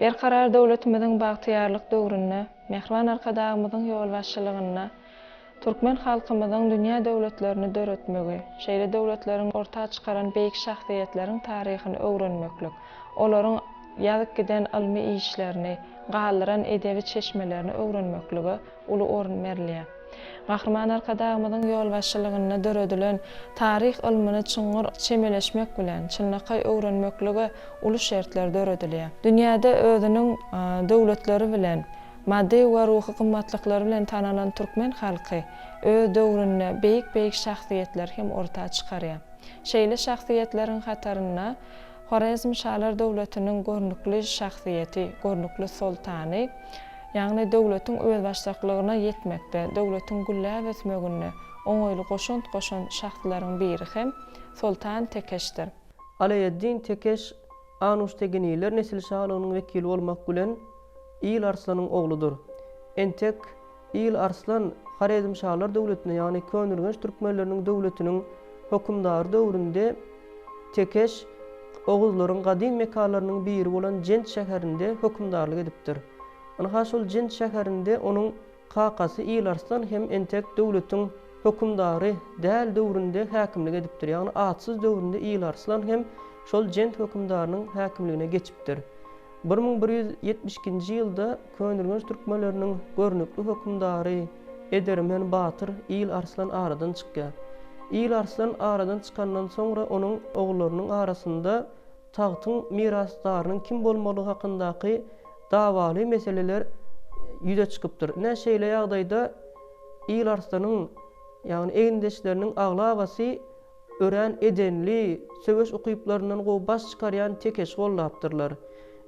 Berkarar döwletimiziň bagtyýarlyk döwründe Mähriban Arkadagymyzyň ýolbaşçylygynda türkmen halkymyzyň dünýä döwletlerini döretmegi, şeýle döwletleriň orta çykaran beýik şahsyýetleriň taryhyny öwrenmeklik, olaryň ýazyp giden ylmy işlerini, galdyran edebi çeşmelerini öwrenmeklige uly orun berilýär. Gahryman Arkadagymyzyň ýolbaşçylygynda döredilen taryh ylmyny çuňňur çemeleşmek bilen, çynlakaý öwrenmeklige uly şertler döredilýär. Dünýäde özüniň döwletleri bilen, maddy we ruhy gymmatlyklary bilen tanalan türkmen halky öz döwründe beýik-beýik şahsyýetleri hem orta çykarýar. Şeýle şahsyýetleriň hatarynda Horezm şalar döwletiniň görnükli şahsyýeti, görnükli soltany, ýagny döwletiň özbaşdaklygyna ýetmekde, döwletiň gülläp ösmeginde oňaýly goşant goşan şahslaryň biri hem Soltan Tekeşdir. Alaeddin Tekeş Anuşteginiler nesilşalygynyň wekili bolmak bilen, Il Arslanyň ogludyr. Entek Il Arslan Horezmşalar döwletine, ýagny Köneürgenç türkmenleriniň döwletiniň hökümdary döwründe Tekeş oguzlaryň gadym mekanlarynyň biri bolan Jent şäherinde hökümdarlyk edipdir. Ynha şol Jent şäherinde onuň kakasy Il Arslan hem entek döwletiň hökümdary däl döwründe häkimlik edipdir, ýagny atsyz döwründe Il Arslan hem şol Jent hökümdarynyň häkimligine geçipdir. 1172-nji ýylda Köneürgenç türkmenleriniň görnükli hökümdary, edermen batyr Il Arslan aradan çykýar. Il Arslan aradan çykandan soňra onuň ogullarynyň arasynda tagtyň mirasdarynyň kim bolmalygy hakyndaky dawaly meseleler ýüze çykypdyr. Ine, şeýle ýagdaýda Il Arslanyň, ýagny egindeşleriniň aglabasy örän edenli, söweş ukyplaryndan gowy baş çykarýan Tekeşi goldapdyrlar.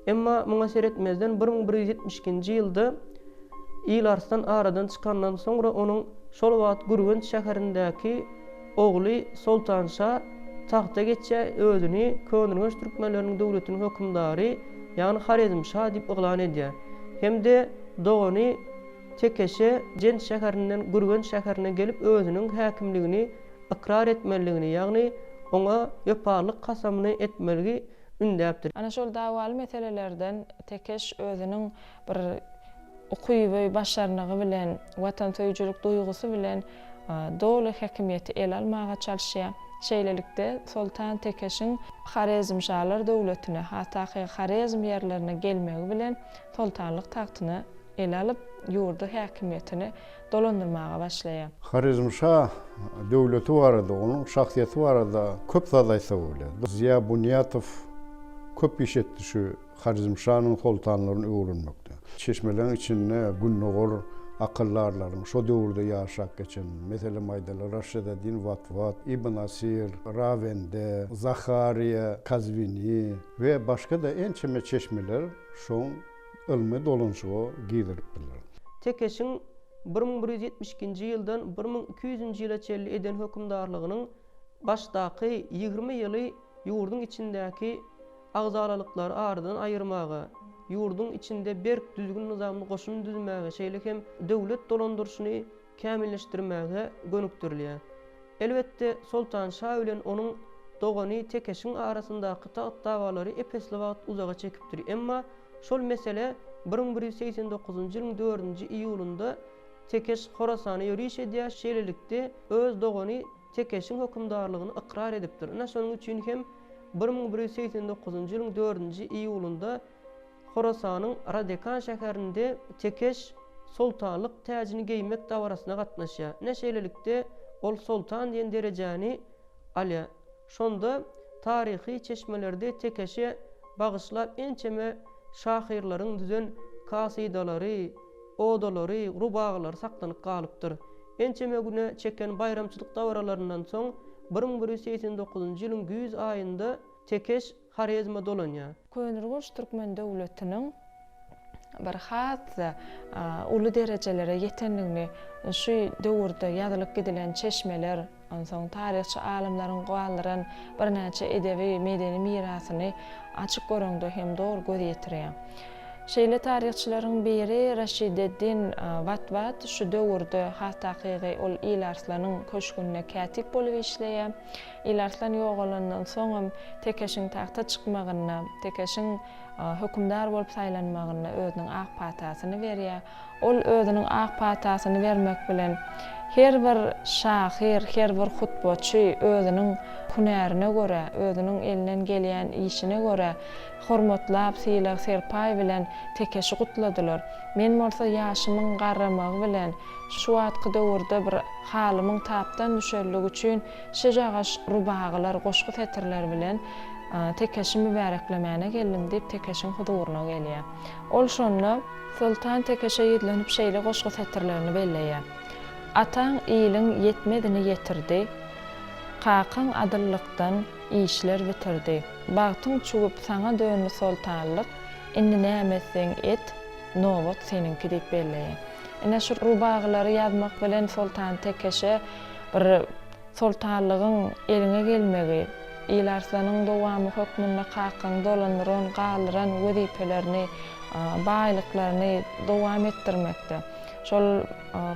Emma muňa seretmezden 1172-nji ýylda Il Arslan aradan çykandan soňra onuň şol wagt Gürgenç şäherindäki ogly Soltanşa tagta geçýär, özüni Köneürgenç türkmenleriniň döwletiniň hökümdary, ýagny Horezmşa diýip yglan edýär hem-de dogany Tekeşe Jent şäherinden Gürgenç şäherine gelip özüniň häkimligini ykrar etmelidigini, ýagny oňa wepalylyk kasamyny etmeligi ündäpdir. Ana şol dawaly meselelerden Tekeş özüniň bir ukyby, başarnygy bilen, watansöýüjilik duýgusy bilen doly häkimiýeti ele almaga çalyşýar. Şeýlelikde, Soltan Tekeşiň Horezmşalar döwletine, has takygy Horezm ýerlerine gelmegi bilen soltanlyk tagtyna ele alyp, ýurdy häkimiýetini dolandyrmaga başlaýar. Horezmşa döwleti barada, onuň şahsyýeti barada köp zat aýtsa bolýar. Ziýa Bunýatow köp iş etdi şu Horezmşanyň soltanlaryny öwrenmekde. Çeşmeleriň içinde gündogar akyldarlaryň şo döwürde ýaşap geçen, meselem aýdaly, Raşideddin Watwat, Ibn Asir, Rawende, Zahariýa Kazwini we başga-da ençeme çeşmeler şoň ylmy dolanyşyga girizilipdirler. Tekeşiň 1172-nji ýyldan 1200-nji ýyla çenli eden hökümdarlygynyň başdaky 20 ýyly ýurduň içindäki agzalalyklary aradan aýyrmaga, ýurduň içinde berk düzgün-nyzamly goşun düzmäge, şeýle hem döwlet dolandyryşyny kämilleşdirmäge gönükdirilýär. Elbetde, Soltan şa bilen onuň dogany Tekeşiň arasyndaky tagt dawalary ep-esli wagt uzaga çekipdir. Emma şol mesele 1189-njy ýylyň dördünji iýulynda Tekeş Horasana ýöriş edýär, şeýlelikde, öz dogany Tekeşiň hökümdarlygyny ykrar edipdir. Ine, şonuň üçin hem 1189-njy ýylyň dördünji iýulynda Horasanyň Radekan şäherinde Tekeş soltanlyk täjini geýmek dabarasyna gatnaşýar. Ine, şeýlelikde, ol soltan diýen derejäni alýar. Şonda taryhy çeşmelerde Tekeşe bagyşlap ençeme şahyrlaryň düzen kasydalary, odalary, rubagylary saklanyp galypdyr. Ençeme güne çeken baýramçylyk dabaralaryndan soň, 1189-njy ýylyň güýz aýynda Tekeş Horezme dolanýar. Köneürgenç türkmen döwletiniň bir has-da uly derejelere ýetendigini şu döwürde ýazylyp gidilen çeşmeler, onsoň taryhçy alymlaryň galdyran birnäçe edebi, medeni mirasyny açyp göreňde hem dogry göz ýetirýäň. Şeýle taryhçylaryň biri Raşideddin Watwat şu döwürde, has takygy ol Il-Arslanyň köşgünde kätip bolup işleýär. Il-Arslan ýogalandan soňam Tekeşiň tagta çykmagynda, Tekeşiň hökümdar bolup saýlanmagynda özüniň ak patasyny berýär. Ol özüniň ak patasyny bermek bilen, her bir şahyr, her bir hutbaçy özüniň hünärine görä, özüniň elinden gelýän işine görä hormatlap, sylag-serpaý bilen Tekeşi gutladylar. Men bolsa ýaşymyň garramagy bilen, şu wagtky döwürde bir halymyň tapdan düşenligi üçin şejagaş rubagylar, goşgy setirler bilen Tekeşi mübäreklemäne geldim diýip, Tekeşiň huzuryna gelýär. Ol şonda Soltan Tekeşe ýüzlenip şeýle goşgy setirlerini belleýär, Ataň iliň ýetmezini ýetirdi, Kakaň adyllykdan işler bitirdi. Bagtyň çüwüp saňa döndi soltanlyk, Indi näme etseň et, nobat seniňki diýip belleýär. Ine şu rubagylary ýazmak bilen Soltan Tekeşe bir Soltanlygyň eliňe gelmegi, Il-Arslanyň dowamy hökmünde kakaň dolandyran, galdyran wezipelerini, baýlyklaryny dowam etdirmekde, şol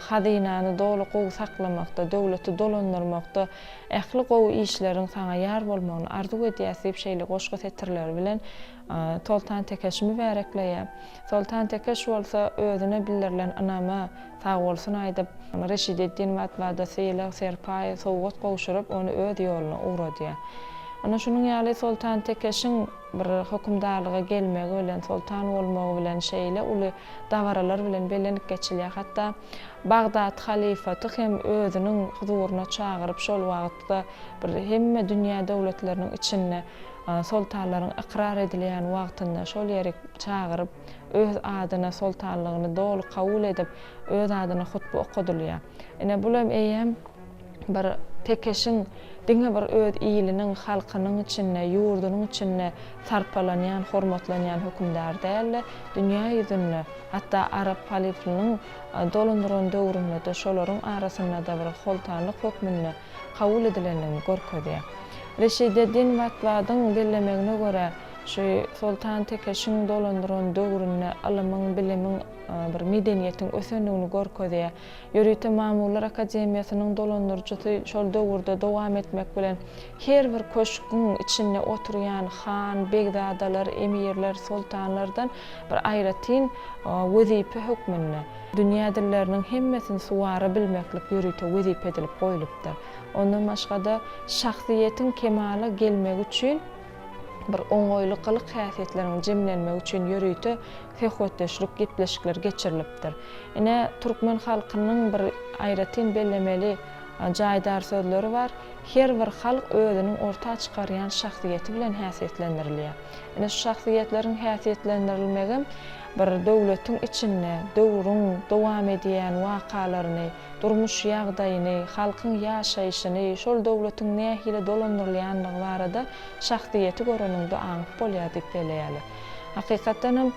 hazynany doly gowy saklamakda, döwleti dolandyrmakda ähli gowy işleriň saňa ýar bolmagyny arzuw edýäs diýip şeýle goşgy setirleri bilen Soltan Tekeşi mübärekleýär. Soltan Tekeş bolsa özüne bildirilen ynama sagbolsun aýdyp, Reşideddin Watwada sylag, serpaý, sowgat gowşuryp, ony öz ýoluna ugradýar. Ana şunuň ýaly Soltan Tekeşiň bir hökümdarlyga gelmegi bilen, soltan bolmagy bilen şeýle uly dabaralar bilen bellenip geçilýär. Hatda Bagdat halyfaty hem özüniň huzuryna çagyryp, şol wagtda bir hemme dünýä döwletleriniň içinde soltanlaryň ykrar edilýän wagtynda şol ýerik çagyryp, öz adyna soltanlygyny doly kabul edip, öz adyna hutba okadylýar. Ine, bul hem eýýäm bir Tekeşiň diňe bir öz iliniň, halkynyň içinde, ýurdunyň içinde sarpalanýan, hormatlanýan hökümdar däl-de, dünýä ýüzünde, hatda arap halyflynyň dolandyran döwründe-de şolaryň arasynda-da bir holtanlyk hökmünde kabul edilendigini görkezýär. Reşideddin Watwadyň bellemegine görä, şu Soltan Tekeşiň dolandyran döwründe ylymyň, bilimiň, bir medeniýetiň ösendigini görkezýär. Ýörite Mamurlar akademiýasynyň dolandyryjysy şol döwürde dowam etmek bilen, her bir köşgüň içinde oturýan han, begzadalar, emirler, soltanlardan bir aýratyn wezipe hökmünde, Dünýä dilleriniň hemmesini suwara bilmeklik ýörite wezipe edilip goýlupdyr. Ondan başga-da, şahsyýetiň kemala gelmegi üçin bir oňaýly gylyk-häsiýetleriň jemlenmegi üçin ýörite söhbetdeşlik, gepleşikler geçirilipdir. Ine, türkmen halkynyň bir aýratyn bellemeli jaýdar sözleri bar, Her bir halk özüniň orta çykarýan şahsyýeti bilen häsiýetlendirilýär. Ine, şu şahsyýetleriň häsiýetlendirilmegem bir döwletiň içinde döwrüň dowam edýän wakalaryny, durmuş ýagdaýyny, halkyň ýaşaýşyny, şol döwletiň nähili dolandyrylýandygy barada şahsyýeti göreniňde aňyp bolýar diýip belleýärler. Hakykatdanam,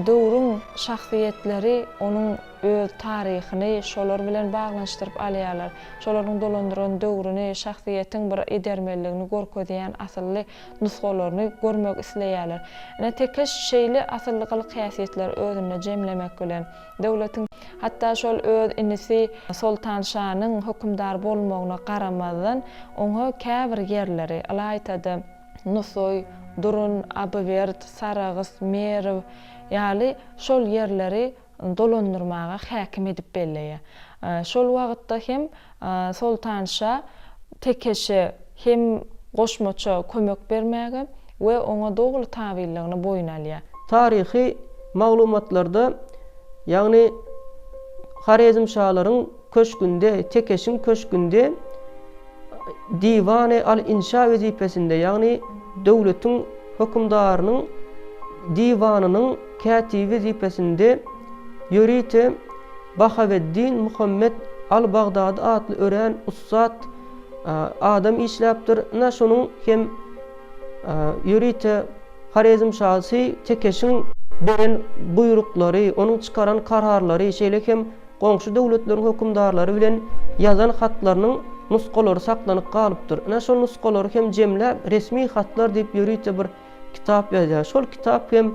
döwrüň şahsyýetleri onuň öz taryhyny şolar bilen baglanyşdyryp alýarlar. Şolaryň dolandyran döwrüni, şahsyýetiň bir edermenligini görkezýän asylly nusgalaryny görmek isleýärler. Ine, Tekeş şeýle asylly gylyk-häsiýetleri özünde jemlemek bilen, döwletiň, hatda şol öz inisi Soltan şanyň hökümdar bolmagyna garamazdan, oňa käbir ýerleri, ylaýta-da, Nusaý, Durun, Abywert, Sarahs, Merw ýaly şol ýerleri dolandyrmaga häkim edip belleýär. Şol wagtda hem Soltan şa Tekeşe hem goşmaça kömek bermäge we oňa doly tabynlygyny boýun alýar. Taryhy maglumatlarda, ýagny Horezmşalaryň köşgünde, Tekeşiň köşgünde Diwany al-Inşa wezipesinde, ýagny döwletiň hökümdarynyň diwanynyň kätibi wezipesinde ýörite Bahaweddin Muhammet al-Bagdady atly örän ussat adam işläpdir. Ynha şonuň hem ýörite Horezm şasy Tekeşiň beren buýruklary, onuň çykaran kararlary, şeýle hem goňşy döwletleriň hökümdarlary bilen ýazan hatlarynyň nusgalary saklanyp galypdyr. Ine, şol nusgalary hem jemläp, Resmi hatlar diýip ýörite bir kitap ýazýar. Şol kitap hem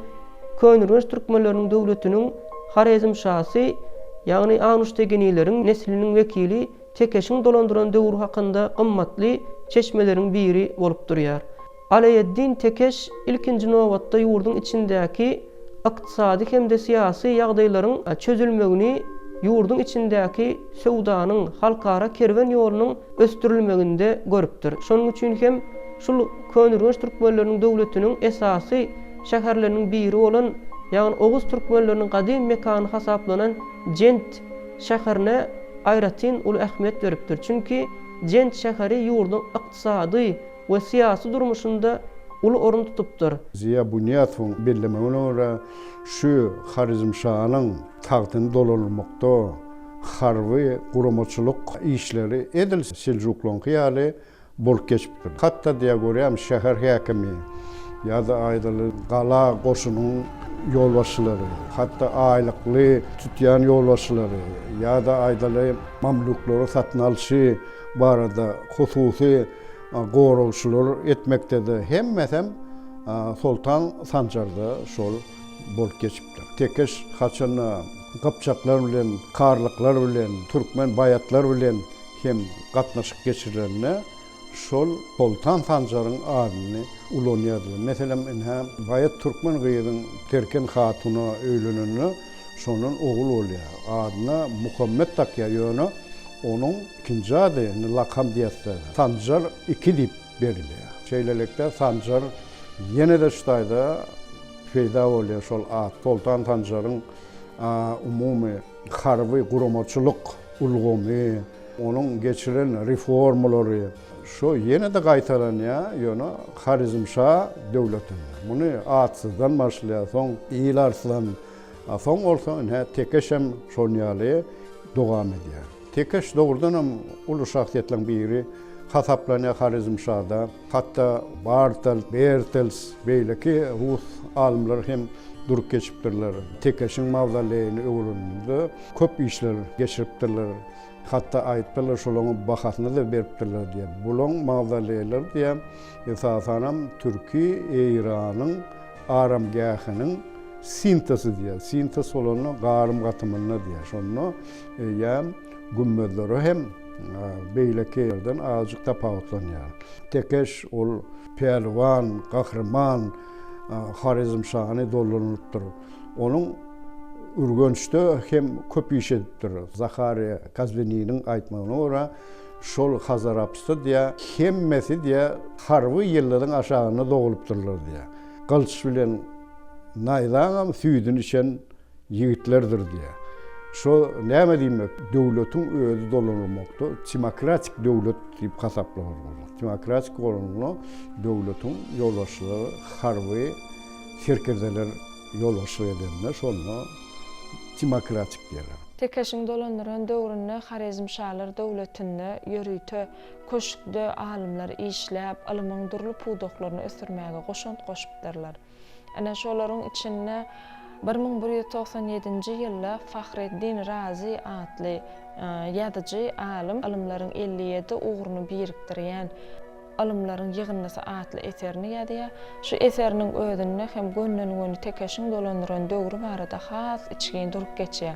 Köneürgenç türkmenleriniň döwletiniň Horezmşasy, ýagny Anuşteginileriň nesliniň wekili Tekeşiň dolandyran döwri hakynda gymmatly çeşmeleriň biri bolup durýar. Alaeddin Tekeş ilkinji nobatda ýurduň içindäki ykdysady hem-de syýasy ýagdaýlaryň çözülmegini ýurduň içindäki söwdanyň, halkara kerwen ýolunyň ösdürilmeginde görüpdir. Şonuň üçin hem şul Köneürgenç türkmenleriniň döwletiniň esasy şäherleriniň biri bolan, ýagny oguz türkmenleriniň gadym mekany hasaplanan Jent şäherine aýratyn uly ähmiýet beripdir. Çünki Jent şäheri ýurduň ykdysady we syýasy durmuşynda uly orun tutupdyr. Ziýa Bunýatowyň bellemegine görä, şu Horezmşanyň tagtyny dolandyrmakda harby guramaçylyk işleri edil seljuklaryňky ýaly bolup geçipdir. Hatda diýýär, görýärmi, şäher häkimi ýa-da aýdaly gala goşunyň ýolbaşçylary, hatda aýlykly tutýan ýolbaşçylary ýa-da aýdaly mamlýuklary satyn alşy barada hususy goragçylar etmekde-de hemmesem Soltan Sanjarda şol bolup geçipdir. Tekeş haçanda gypjaklar bilen, karlyklar bilen, türkmen baýatlar bilen hem gatnaşyk geçirilende şol Soltan Sanjaryň adyny ulanýardylar. Meselem, ynha, baýat türkmen gyzyň Terken hatuna öýlenende şondan ogul bolýar. Adyna Muhammet dakýar, ýöne onuň ikinji ady, indi lakam diýäs-de, Sanjar II diýip berilýär. Şeýlelikde, Sanjar ýene-de şu taýda peýda bolýar şol at. Soltan Sanjaryň umumy harby guramaçylyk ulgamy, onuň geçiren reformalary şo ýene-de gaýtalanýar, ýöne Horezmşa döwletinde. Muny Atsyzdan başlaýar, soň Il Arslan, a soň bolsa ine Tekeş hem şon ýaly dowam edýär. Tekeş dogrudanam uly şahsyýetleriň biri hasaplanýar Horezmşada. Hatda Bartel, Bertels, beýleki rus alymlary hem durup geçipdirler. Tekeşiň mawzoleýini öwrenende köp işler geçiripdirler. Hatda aýypdyrlar, şolaryň bahasyny-da beripdirler diýip. Bulaň mawzoleýleri diýýär, esasanam türki Eýranyň aramgähiniň sintezi diýýär. Sintez bolanda garym-gatymynda diýýär. Şonda eýýäm gümmezleri hem beýlekilerden azajyk tapawutlanýar. Tekeş ol pälwan, gahryman Horezmşany dollanypdyr. Onuň Ürgençde hem köp iş edipdir. Zahariýa Kazwininiň aýtmagyna görä, şol Hazarapsda diýýär, hemmesi diýýär, harby ýyldyzyň aşagynda dogulypdyrlar diýýär. Gylyç bilen naýzaňam süýdüni içen ýigitlerdir diýýär. Şo näme diýmek, döwletiň özi dolandyrmakda timokratik döwlet diýip hasaplanar bolar. Timokratik bolanda döwletiň ýolbaşçylary harby serkerdeler ýolbaşçylyk edende şonda timokratik diýerler. Tekeşiň dolandyran döwründe Horezmşalar döwletinde ýörite köşkde alymlar işläp, ylmyň dürli pudaklaryny ösdürmäge goşant goşupdyrlar. Ine, şolaryň içinde 1197-nji ýylda Fahreddin Razy atly ýazyjy alym ylymlaryň 57 ugruny birikdirýän Ylymlaryň ýygyndysy atly eserini ýazýar. Şu eseriniň özünde hem gönden-göni Tekeşiň dolandyran döwri barada has içgin durup geçýär.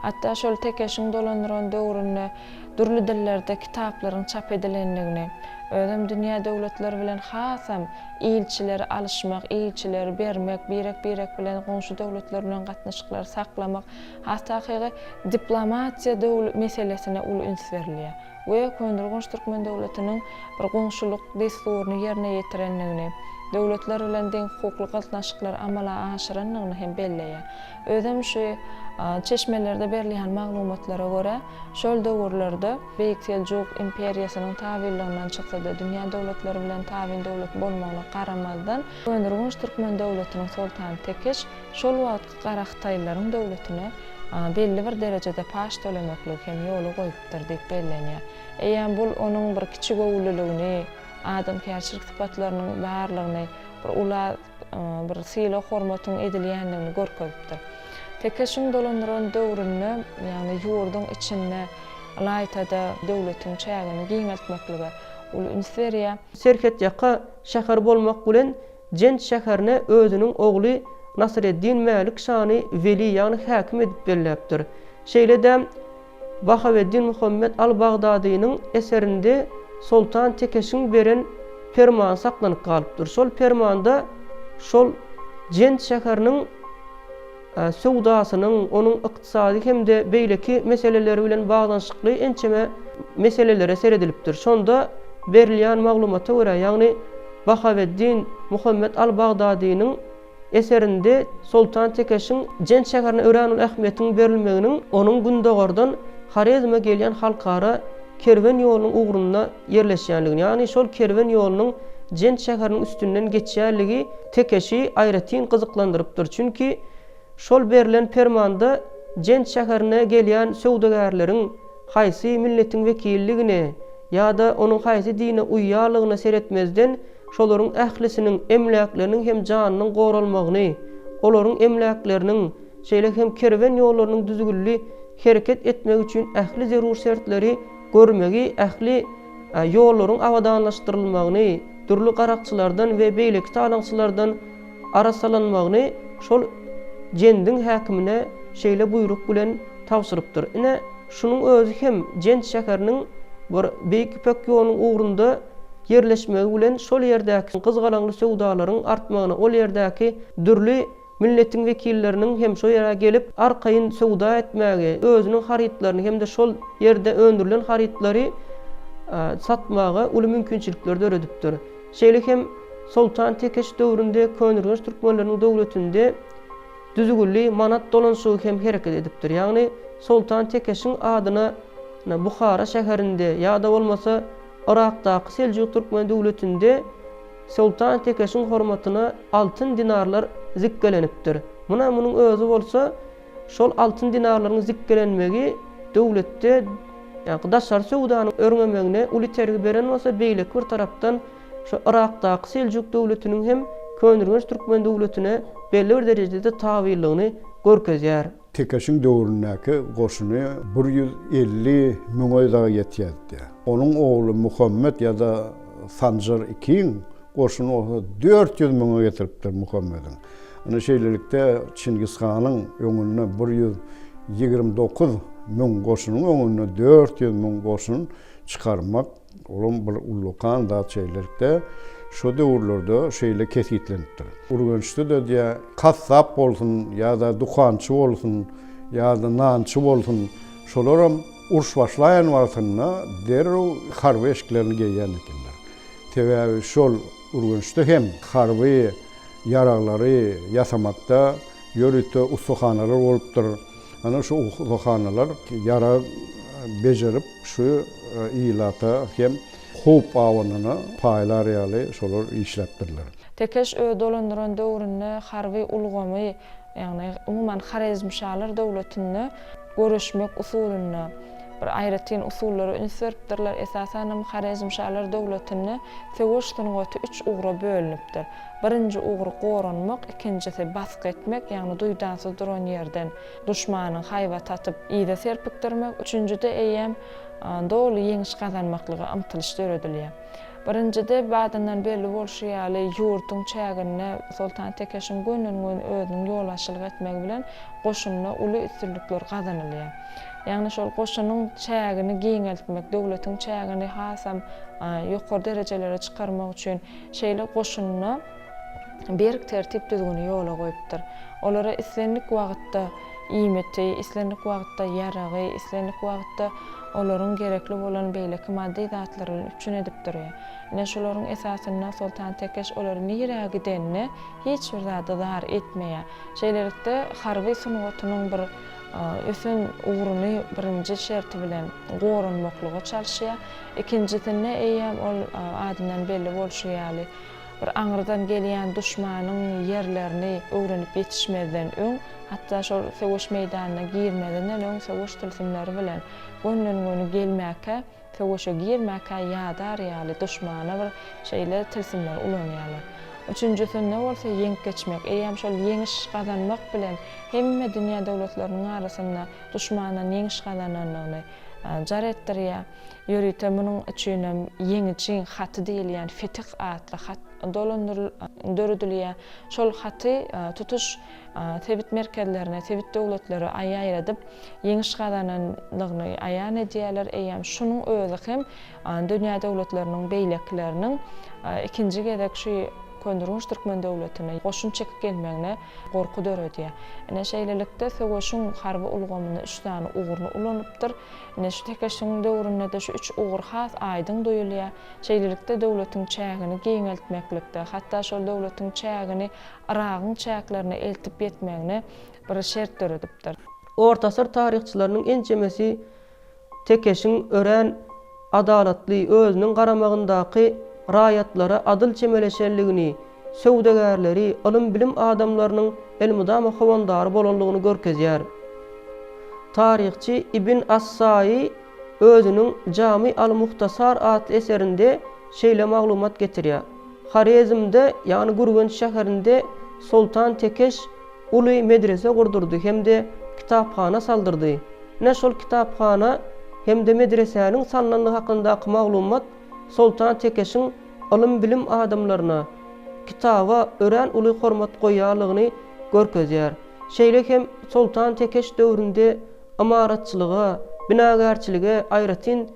Hatda şol Tekeşiň dolandyran döwründe dürli dillerde kitaplaryň çap edilendigini, özem dünýä döwletleri bilen hasam ilçileri alyşmak, ilçileri bermek, birek-birek bilen goňşy döwletler bilen gatnaşyklary saklamak, has takygy diplomatiýa döwle meselesine uly üns berilýär we Köneürgenç türkmen döwletiniň bir goňşulyk dessuryny ýerine ýetirendigini, döwletler bilen deňhukukly gatnaşyklary amala aşyrandygyny hem belleýär. Özem şu çeşmelerde berilýän maglumatlara görä, şol döwürlerde Beýik Seljuk imperiýasynyň tabynlygyndan çyksa-da, dünýä döwletleri bilen tabyn döwlet bolmagyna garamazdan, Köneürgenç türkmen döwletiniň soltany Tekeş şol wagtky garahytaýlylaryň döwletine belli bir derejede paç tölemekligi hem ýola goýupdyr diýip bellenýär. Eýýäm bul onuň bir kiçigöwünliligini, adamkärçilik sypatlarynyň barlygyny, bir ula bir sylag-hormatyň edilýändigini görkezipdir. Tekeşiň dolandyran döwründe, ýagny ýurduň içinde, ylaýta-da döwletiň çägini giňeltmeklige uly üns berýär. Serhetýaka şäher bolmak bilen, Jent şäherine özüniň ogly. Nasyreddin Mälik şany weli, ýagny häkim edip belläpdir. Şeýle-de Bahaweddin Muhammet al-Bagdadynyň eserinde Soltan Tekeşiň beren permany saklanyp galypdyr. Şol permanda şol Jent şäheriniň söwdasynyň, onuň ykdysady hem-de beýleki meseleleri bilen baglanyşykly ençeme meselelere seredilipdir. Şonda berilýän maglumata görä, ýagny Bahaweddin Muhammet al-Bagdadynyň eserinde Soltan Tekeşiň Jent şäherine örän uly ähmiýetiň berilmeginiň onuň gündogardan Horezme gelýän halkara kerwen ýolunyň ugrunda ýerleşýänligini, ýagny şol kerwen ýolunyň Jent şäheriniň üstünden geçýänligi Tekeşi aýratyn gyzyklandyrypdyr. Çünki şol berlen permanda Jent şäherine gelýän söwdagärleriň haýsy milletiň wekililigine ýa-da onuň haýsy dine uýýanlygyna seretmezden, şolaryň ählisiniň emläkleriniň hem janynyň goralmagyny, olaryň emläkleriniň, şeýle hem kerwen ýollarynyň düzgünli hereket etmegi üçin ähli zerur şertleri görmegi, ähli ýollaryň abadanlaşdyrylmagyny, dürli garakçylardan we beýleki talaňçylardan arassalanmagyny şol Jendiň häkimine şeýle buýruk bilen tabşyrypdyr. Ine, şunuň özi hem Jent şäheriniň bir Beýik Ýüpek ýolunyň ugrunda ýerleşmegi bilen şol ýerdäki gyzgalaňly söwdalaryň artmagyna, ol ýerdäki dürli milletiň wekilleriniň hem şo ýere gelip arkaýyn söwda etmäge, özüniň harytlaryny hem-de şol ýerde öndürilen harytlary satmaga uly mümkinçilikler döredipdir. Şeýle hem Soltan Tekeş döwründe Köneürgenç türkmenleriniň döwletinde düzgünli manat dolanyşygy hem hereket edipdir. Ýagny Soltan Tekeşiň adyna Buhara şäherinde ýa-da bolmasa Yrakdaky Seljuk türkmen döwletinde Soltan Tekeşiň hormatyna altyn dinarlar zikgelenipdir. Muna munuň özi bolsa şol altyn dinarlaryň zikgelenmegi döwletde ýagny daşary söwdanyň örňemegine uly itergi beren bolsa beýleki bir tarapdan şu Yrakdaky Seljuk döwletiniň hem Köneürgenç türkmen döwletine belli bir derejede tabynlygyny görkezýär. Tekeşiň döwründäki goşuny 150 müňe dagy ýetýärdi. Onuň ogly Muhammet ýa-da Sanjar II-iň goşuny bolsa 400 müňe getiripdir Muhammediň. Ine şeýlelikde Çingiz hanyň öňünde 129 müň goşunyň öňünde 400 müň goşun çykarmak Olam bir ullakan zat şeýlelikde şo döwürlerde şeýle kesgitlenipdir. Ürgençde-de diýýär, kassap bolsun ýa-da dukançy bolsun ýa-da nançy bolsun, şolaram uruş başlaýan wagtynda derrew harby eşiklerini geýýän ekenler. Sebäbi şol Ürgençde hem harby ýaraglary ýasamakda ýörite ussahanalar bolupdyr. Ana şu ussahanalar ýarag bejerip şu ilata hem howp abanyna paýlar ýaly şolar işläpdirler. Tekeş öz dolandyran döwründe harby ulgamy, ýagny umuman Horezmşalar döwletinde göreşmek usulynda bir aýratyn usullara üns beripdirler. Esasanam Horezmşalar döwletinde söweş sungaty üç ugra bölünipdir. Birinji ugry goranmak, ikinjisi basgy etmek, ýagny duýdansyz duran ýerden duşmanyň haýbat atyp yza serpikdirmek, üçünjide eýýäm doly ýeňiş gazanmaklyga ymtylyş döredilýär. Birinjide badyndan belli bolşy ýaly, ýurduň çäginde Soltan Tekeşiň gönden-göni özüniň ýolbaşçylyk etmegi bilen goşunda uly üstünlikler gazanylýar. Ýagny şol goşunyň çägini giňeltmek, döwletiň çägini hasam ýokary derejelere çykarmak üçin Şeýle goşunda berk tertip-düzgüni ýola goýupdyr. Olara islendik wagtda iýmiti, islendik wagtda ýaragy, islendik wagtda olaryň gerekli bolan beýleki maddy zatlary bilen üpjün edip durýar. Ine, şularyň esasynda Soltan Tekeş olary nirä gidenine hiç bir zada zar etmeýär. Şeýlelikde, harby sungatynyň bir ösen ugruny birinji şerti bilen goranmaklyga çalyşýar. Ikinjisinde eýýäm ol adyndan belli bolşy ýaly, bir aňyrdan gelýän duşmanyň ýerlerini öwrenip ýetişmezden öň, hatda şol söweş meýdanyna girmezinden öň söweş tilsimleri bilen gönden-göni gelmäkä, söweşe girmäkä ýadar ýaly duşmana bir şeýle tilsimleri ulanýarlar. Üçünjisinde bolsa ýeňip geçmek, eýýäm şol ýeňiş gazanmak bilen hemme dünýä döwletleriniň arasynda duşmandan ýeňiş gazanandygyny. jar etdirýär. Ýörite munuň üçinem Ýeňijiň haty diýilýän fetih atly hat döredilýär. Şol haty tutuş sebit merkezlerine, sebit döwletlere ýaýradyp, ýeňiş gazananlygyny aýan edýärler. Eýýäm şunuň özi hem dünýä döwletleriniň beýlekileriniň ikinji gezek şu Köneürgenç türkmen döwletine goşun çekip gelmegine gorky döredýär. Ine, şeýlelikde, söweşiň harby ulgamynda üç sany ugruny ulanypdyr. Ine, şu Tekeşiň döwründe-de şu üç ugur has aýdyň duýulýar. Şeýlelikde, döwletiň çägini giňeltmeklikde, hatda şol döwletiň çägini Yragyň çäklerine eltip ýetmegine bir şert döredipdir. Orta asyr taryhçylarynyň ençemesi Tekeşiň örän adalatly, özüniň garamagyndaky raýatlara adyl çemeleşenligini, söwdagärleri, ylym-bilim adamlarynyň elmydama howandary bolanlygyny görkezýär. Taryhçy Ibn as-Saýy özüniň Jamy al-Muhtasar atly eserinde şeýle maglumat getirýär, Horezmde, ýagny Gürgenç şäherinde Soltan Tekeş uly medrese gurdurdy hem-de kitaphana saldyrdy. Ine şol kitaphana hem-de medresäniň salnanlygy hakyndaky maglumat Soltan Tekeşiň ylym-bilim adamlaryna, kitaba örän uly hormat goýýanlygyny görkezýär. Şeýle hem Soltan Tekeş döwründe ymaratçylyga, binagärçilige aýratyn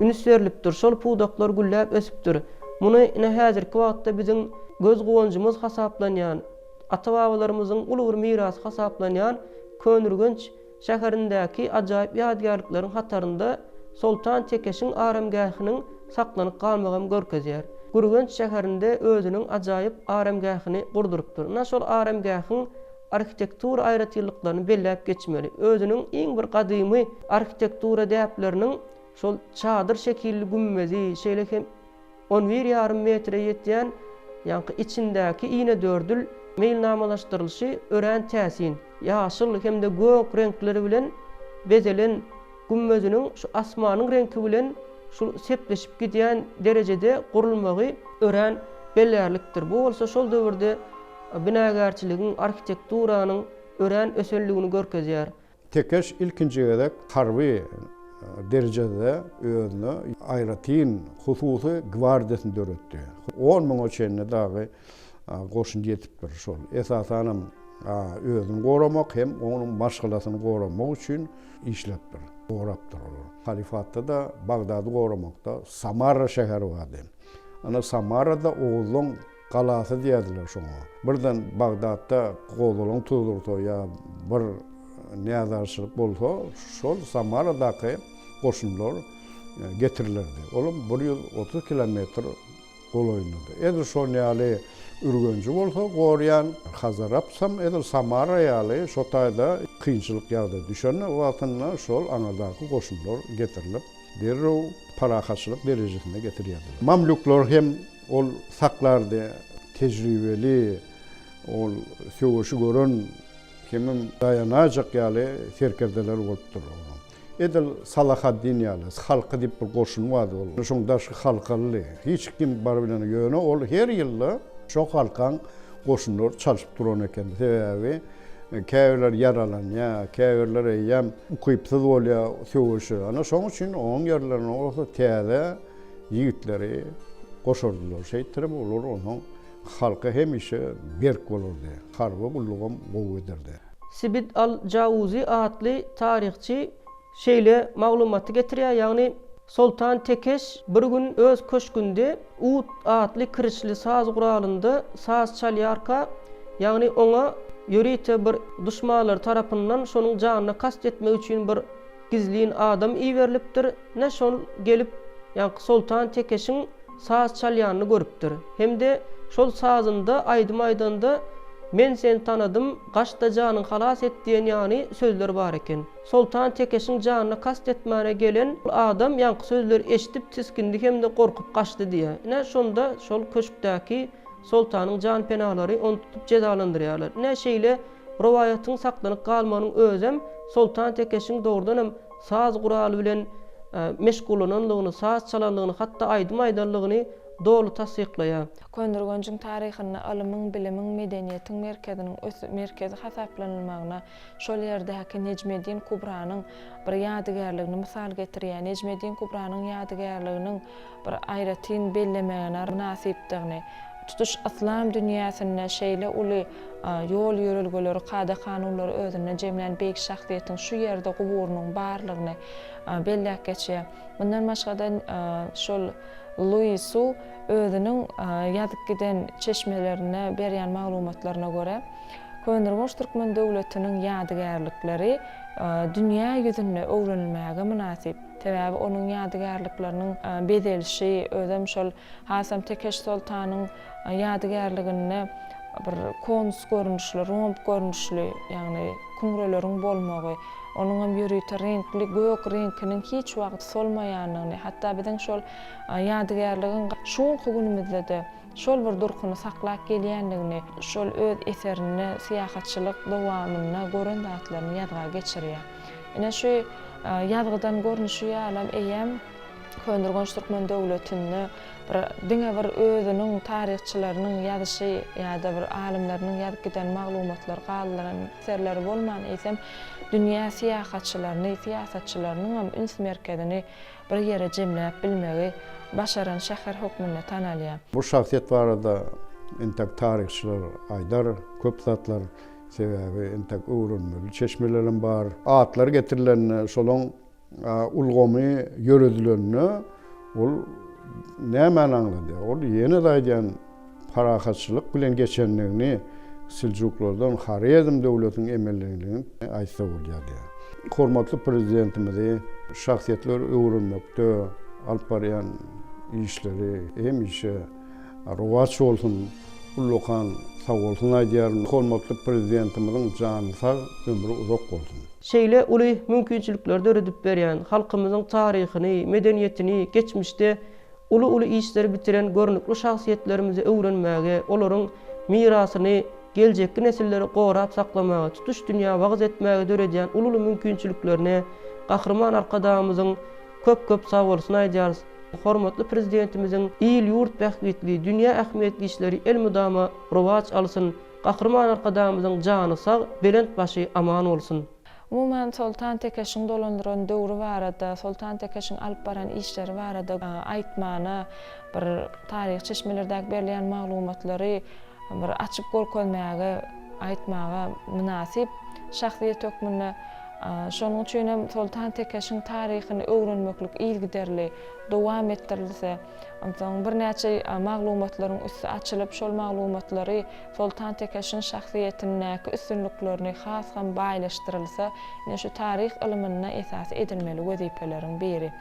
üns berlipdir, şol pudaklar gülläp ösüpdir. Muny ine häzirki wagtda biziň göz guwanjymyz hasaplanýan, ata-babalarymyzyň uly bir mirasy hasaplanýan Köneürgenç şäherindäki ajaýyp ýadygärlikleriň hatarynda Soltan Tekeşiň aramgähiniň saklanyp galmagam görkezýär. Gürgenç şäherinde özüniň ajaýyp aramgähini gurdurypdyr. Ynha şol aramgähiň arhitektura aýratynlyklaryny belläp geçmeli. Özüniň iň bir gadymy arhitektura däpleriniň şol çadyr şekilli gümmezi, şeýle hem on bir ýarym metre ýetýän ýaňky içindäki inedördül meýilnamalaşdyrylyşy örän täsin. Ýaşyl hem-de gök reňkleri bilen bezelen gümmeziniň şu asmanyň reňki bilen şul sepleşip gidýän derejede gurulmagy örän bellärlikdir. Bu bolsa şol döwürde binagärçiligiň, arhitekturanyň örän ösenligini görkezýär. Tekeş ilkinji gezek harby derejede özüne aýratyn hususy gwardiýasyny döretdi. On müňe çenli dagy goşun ýetipdir şol. Esasanam özüni goramak hem onuň maşgalasyny goramak üçin işläpdir, gorapdyr olar. Halyfatda-da Bagdady goramakda Samarra şäheri bardy. Ana Samarrada oguzlaň Galasy diýerdiler şoňa. Birden Bagdatda gozgalaň tuzursa ýa bir näzarçylyk bolsa, şol Samaradaky goşunlar getirilerdi. Olam 130 kilometr golaýyndady. Edil şon ýaly Ürgenji bolsa gorýan Hazarapsam edil Samara ýaly şo taýda kynçylyk ýagdaý düşende wagtynda şol aňyrdaky goşunlar getirilip derrew parahatçylyk derejesine getirýärdiler. Mamlýuklar hem Ol saklardy. Tejribeli, ol söweşi gören hemem daýanaýjak ýaly serkerdeler bolupdyr onuň. Edil Salahaddin ýaly, halka diýip bir goşuny bardy ol. Şoň daşy halkalydy. Hiç kim barybilenok. Ýöne ol her ýylda şo halkaň goşunlary çalşyp duran eken. Sebäbi käbirleri ýaralanýar, käbirleri eýýäm ukypsyz bolýar söweşe. Ana şoň üçin onuň ýerlerine bolsa täze Ýigitleri goşardylar. Şeýtdirip, olar onsoň halka hemişe berk bolardy. Harby gullugam gowy ederdi. Sibit al-Jauzi atly taryhçy şeýle maglumaty getirýär, ýagny Soltan Tekeş bir gün öz köşgünde ud atly kirişli saz guralynda saz çalýarka, ýagny oňa ýörite bir duşmanlary tarapyndan şonuň janyna kast etmek üçin bir gizlin adam iberilipdir, Ne şol gelip, ýaňky Soltan Tekeşiň saz çalýanyny görüpdir. Hem-de şol sazynda aýdym aýdanda, Men seni tanadym, gaç-da janyňy halas et diýen ýany sözler bar eken. Soltan Tekeşiň janyna kast etmäne gelen adam ýaňky sözleri eşidip tisgindi hem-de gorkup gaçdy diýýär. Ine, şonda şol köşkdäki Soltanyň janpenalary ony tutup jezalandyrýarlar. Ine, şeýle rowaýatyň saklanyp galmagynyň özem Soltan Tekeşiň dogrudanam saz guraly bilen meşgullananlygyny, saz çalanlygyny, hatda aýdym aýdanlygyny doly tassyklaýar. Köneürgenjiň taryhynda ylymyň, bilimiň, medeniýetiň merkeziniň merkezi hasaplanylmagyna şol ýerdäki Nejmeddin Kubranyň bir ýadygärligini mysal getirýär. Nejmeddin Kubranyň ýadygärliginiň bir aýratyn bellemegine mynasypdygyny, tutuş yslam dünýäsinde şeýle uly ýol-ýörelgeleri, kada-kanunlary özünde jemlän beýik şahsyýetiň şu ýerde guburynyň barlygyny belläp geçýär. Mundan başga-da şol Lui Su özüniň ýazyp giden çeşmelerinde berýän maglumatlaryna görä, Köneürgenç türkmen döwletiniň ýadygärlikleri dünýä ýüzünde öwrenilmäge mynasyp. Sebäbi onuň ýadygärlikleriniň bezelişi, özem şol hasam Tekeş soltanyň ýadygärliginde bir konus görnüşli, romb görnüşli, ýagny küňreleriň bolmagy, onuňam ýörite reňkli gök reňkiniň hiç wagt solmaýandygyny, hatda biziň şol ýadygärligiň şu günki günümizde-de şol bir durkuny saklap gelýändigini şol öz eserinde syýahatçylyk dowamynda gören zatlaryny ýazga geçirýär. Ine şu ýazgydan görnüşi ýalam eýýäm Köneürgenç türkmen döwletinde bir diňe bir özüniň taryhçylarynyň ýazyşy ýa-da bir alymlarynyň ýazyp giden maglumatlary galdyran eserleri bolman eýsem dünýä syýahatçylaryny, syýasatçylarynyňam üns merkezini bir ýere jemläp bilmegi başaran şäher hökmünde tanalýar. Bu şahsyýet barada entek taryhçylar aýdar köp zatlar. Sebäbi entek öwrenmeli çeşmelerem bar. Atlar getirilende, şolaň ulgamy ýöredilende ol nämäni aňladýar? Ol ýene-de aýdýan parahatçylyk bilen geçendigini Seljuklardan Horezm döwletiniň emellendigini aýtsa bolýar diýýär. Hormatly Prezidentimizi şahsyýetleri öwrenmekde alyp barýan işleri hemişe rowaç bolsun! Ullakan sagbolsun aýdýaryn. Hormatly Prezidentimiziň jany sag, ömri uzak bolsun. Şeýle uly mümkinçilikleri döredip berýän, halkymyzyň taryhyny, medeniýetini, geçmişde uly-uly işleri bitiren görnükli şahsyýetlerimizi öwrenmäge, olaryň mirasyny geljekki nesillere gorap saklamaga, tutuş dünýä wagyz etmäge döredýän uly-uly mümkinçiliklerine Gahryman Arkadagymyzyň köp-köp sagbolsun aýdýarys. Hormatly Prezidentimiziň il-ýurt bähbitli, dünýä ähmiýetli işleri elmydama rowaç alsyn, Gahryman Arkadagymyzyň jany sag, belent başy aman bolsun! Umuman, Soltan Tekeşiň dolandyran döwri barada, Soltan Tekeşiň alyp baran işleri barada aýtmana, bir taryhy çeşmelerdäki berilýän maglumatlary bir açyp görkezmäge, aýtmaga mynasyp şahsyýet hökmünde Şonuň üçin hem Soltan Tekeşiň taryhyny öwrenmeklik yzygiderli dowam etdirilse, onsoň birnäçe maglumatlaryň üsti açylyp, şol maglumatlary Soltan Tekeşiň şahsyýetindäki üstünliklerini has hem baýlaşdyrylsa, ine şu taryh ylymynda esasy edilmeli wezipeleriň biri.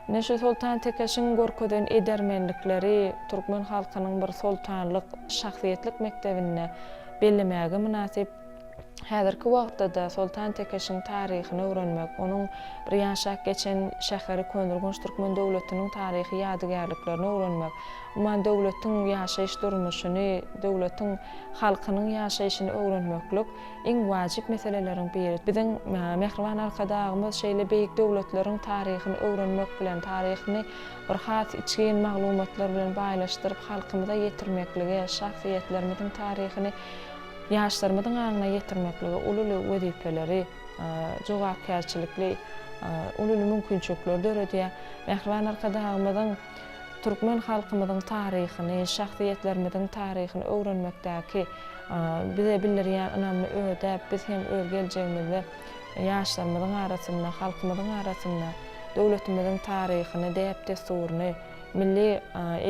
Ine şu Soltan Tekeşiň görkezen edermenlikleri türkmen halkynyň bir soltanlyk, şahsyýetlik mekdebinde bellemäge mynasyp. Häzirki wagtda-da Soltan Tekeşiň taryhyny öwrenmek, onuň bir ýaşap geçen şäheri Köneürgenç türkmen döwletiniň taryhy ýadygärliklerini öwrenmek, umuman döwletiň ýaşaýyş durmuşyny, döwletiň halkynyň ýaşaýşyny öwrenmeklik iň wajyp meseleleriň biri. Biziň mähriban Arkadagymyz şeýle beýik döwletleriň taryhyny öwrenmek bilen, taryhyny bir has içgin maglumatlar bilen baýlaşdyryp halkymyza ýetirmeklige, şahsyýetlerimiziň taryhyny Ýaşlarymyzyň aňyna ýetirmeklige uly-uly wezipeleri, jogapkärçilikli uly-uly mümkinçilikleri döredýär. Mähriban Arkadagymyzyň türkmen halkymyzyň taryhyny, şahsyýetlerimiziň taryhyny öwrenmekdäki bize bildirýän ynamyny ödäp, biz hem öz geljegimizde ýaşlarymyzyň arasynda, halkymyzyň arasynda döwletimiziň taryhyny, däp-dessuryny, milli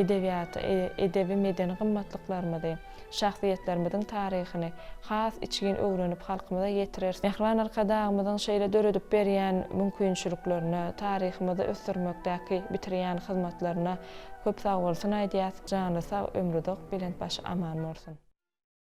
edebiýaty, edebi-medeni gymmatlyklarymyzy, şahsyýetlerimiziň taryhyny has içgin öwrenip halkymyza ýetireris. Mähriban Arkadagymyzyň şeýle döredip berýän mümkinçiliklerine, taryhymyzy ösdürmekdäki bitirýän hyzmatlaryna köp sagbolsun aýdýas. Jany sag, ömri uzak, belent başy aman bolsun!